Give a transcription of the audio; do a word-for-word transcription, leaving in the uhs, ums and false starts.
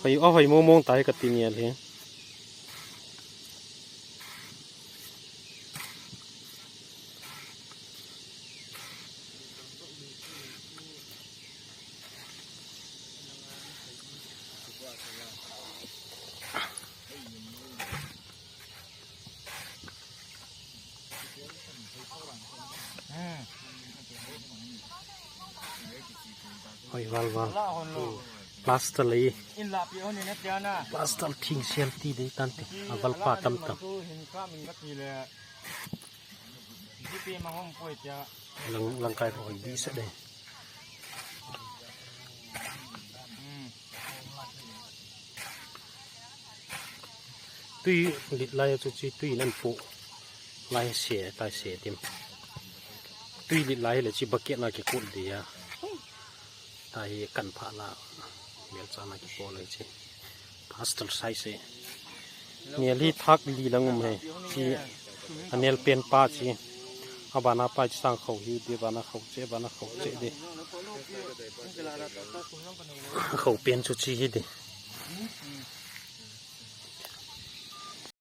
Hoi, a hoi mawng mawng ta hi ka ti nial hi. Hoi val val. Plaster lei. Plaster thing sial ti dei tan ti. A val pa tam tam. Lang, langkai hoi di sa de. Tui lit lai chu chi tui nan pu lai se, tai se tim. Tui lit lai le chi bucket na kikut di a. Tai kan pha la. Bel cha na kipua lai chi. Pastor sai se. Nial hi thak li lang um he. Chi a nial pen pa chi. A bana pa chi sang kho hi di, bana kho che, bana kho che di. Kho pen chu chi hi di.